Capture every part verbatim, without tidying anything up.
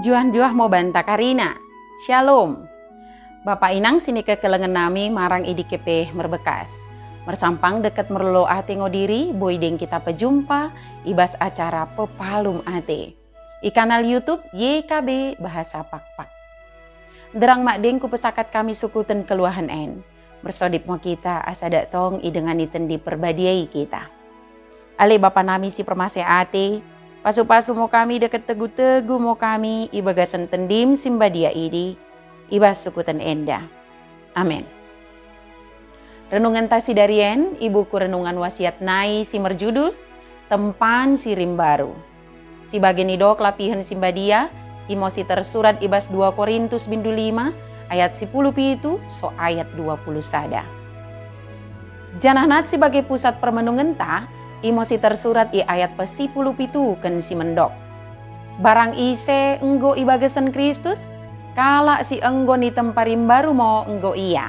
Njuah-njuah mo banta karina. Syalom. Bapa inang sinikekelengen nami marang i dike pe merbekas. Mersampang dekket merlolo ate ngo diri, boi deng kita pejumpa i bas acara Pepalum Ate i kanal YouTube Y K B Bahasa Pakpak. Nderrang madeng kupesakat kami sukuten keluahen en, mersodip mo kita asa dak tong idengani Tendi Perbadia i kita. Ale Bapa nami si permaseh ate, pasu-pasu mo kami dekket tegu-tegu mo kami i bagasen Tendim si mbadia idi, i bas sukuten enda. Amen. Renungenta sidarien i buku Renungan Wasiat nai si merjudul Tempan si Rimbaru. Si bage nidok lapihen si mbadia, imo si tersurat i bas dua Korintus bindu lima ayat sipuluh pitu soh ayat dua puluh sada. Janah nat si bage pusat permenungenta, imo si tersurat i ayat pesipuluh pituken si mendok. Barang ise enggo i bagasen Kristus, kalak si enggo nitempa rimbaru mo enggo ia.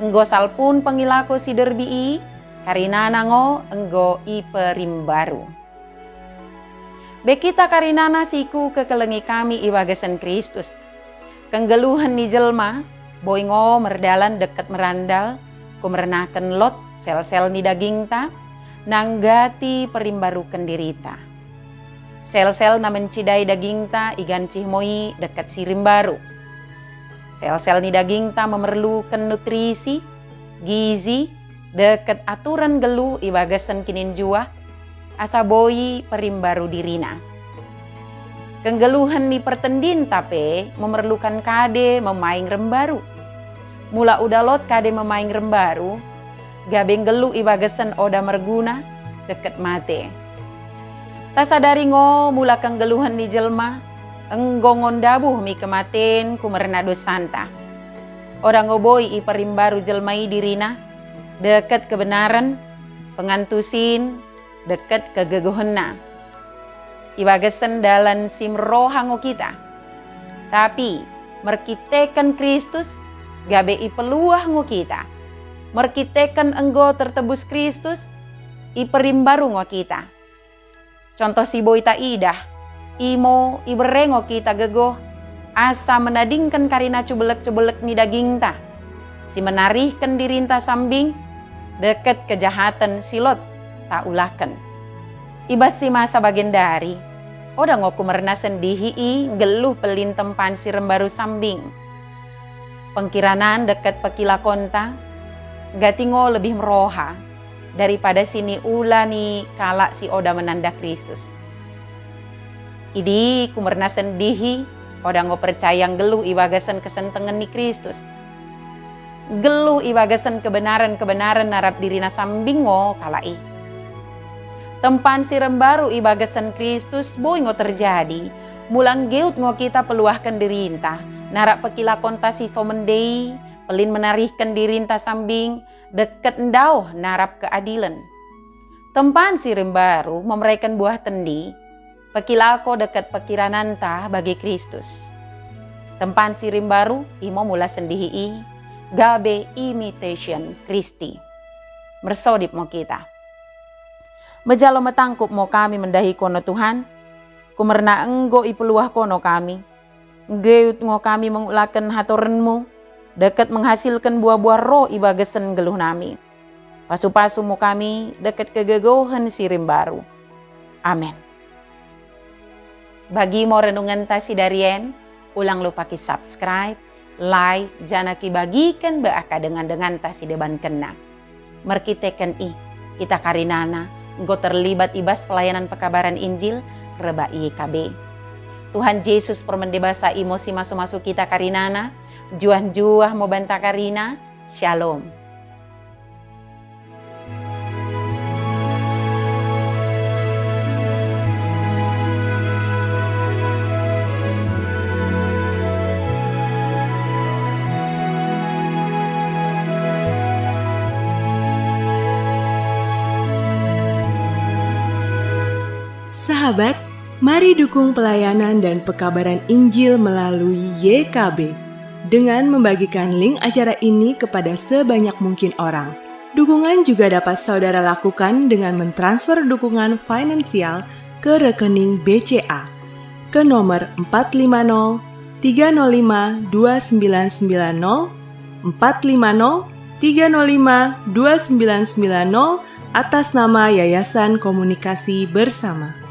Enggo salpun pengelako si derbi i, karinana ngo enggo iperimbaru. Bai kita karinana si kukekelengi kami i bagasen Kristus. Kenggeluhen ni jelma boi ngo merdalan dekket merandal, kumernaken lot sel-sel ni dagingta, nanggati perimbaruken dirita. Sel-sel na mencidai dagingta igancih mo i dekket si rimbaru. Sel-sel ni dagingta memerluken nutrisi, gizi, dekket aturen nggeluh i bagasen kininjuah, asa boi perimbaru dirina. Kenggeluhen ni pertendinta pe memerluken kade memaing rembaru. Mula uda lot kade memaing rembaru, gabe nggeluh i bagasen oda merguna, dekket mate. Tasadari ngo mula kenggeluhen ni jelma, enggo ngo ndabuh mi kematen kumerna dosanta. Oda ngo boi iperimbaru jelma i dirina, dekket kebenaren, pengantusin, dekket kegegohenna. I bagasen dalan si merroha ngo kita. Tapi, merkiteken Kristus, gabe ipeluah ngo kita. Merkiteken enggo tertebus Kristus, iperimbaru ngo kita. Contoh si boi taidah, imo iberre ngo kita gegoh, asa menadingken karina cubellek-cubellek ni dagingta, si menarihken dirinta sambing, dekket kejahaten si lot taulaken. I bas si masa bagendari, oda ngo kumerna sendihi i nggeluh pellin tempan si rembaru sambing. Pengkiranan dekket pekilakonta, nggati ngo lebih merroha, daripada siniula ni kalak si oda menanda Kristus. Idi kumerna sendihi, oda ngo percaya nggeluh i bagasen kesentengen ni Kristus. Nggeluh i bagasen kebenaren-kebenaren narap dirina sambing ngo kalak i. Tempan si rembaru i bagasen Kristus boi ngo terjadi, mula nggeut ngo kita peluahken dirinta, narap pekilakonta si so mende i, pellin menarihken dirinta sambing, dekket ndaoh narap keadilen. Tempan si rembaru memereken buah tendi, pekilako dekket pekirananta bagi Kristus. Tempan si rembaru imo mula sendihi i, gabe imitation Christi. Mersodip mo kita. Mejalo metangkup mo kami mendahi kono Tuhan, kumerna enggo ipeluah kono kami. Nggeut ngo kami mengulaken hatorenmu, dekket menghasilken buah-buah roh i bagasen nggeluh nami. Pasu-pasu mo kami dekket kegegohen si rembaru. Amen. Bagi mo renungenta sidari en, ulang lupa ki-subscribe, like, janah kibagiken bai akka dengan-denganta si debankenna. Merkiteken i, kita karinana enggo terlibat i bas pelayanan pekabaran Injil rebbak Y K B. Tuhan Jesus permende basa imo si masu-masu kita karinana, njuah-njuah mo banta karina. Shalom. Sahabat, mari dukung pelayanan dan pekabaran Injil melalui Y K B dengan membagikan link acara ini kepada sebanyak mungkin orang. Dukungan juga dapat saudara lakukan dengan mentransfer dukungan finansial ke rekening B C A ke nomor empat lima nol tiga nol lima dua sembilan sembilan nol, empat lima nol tiga nol lima dua sembilan sembilan nol, atas nama Yayasan Komunikasi Bersama.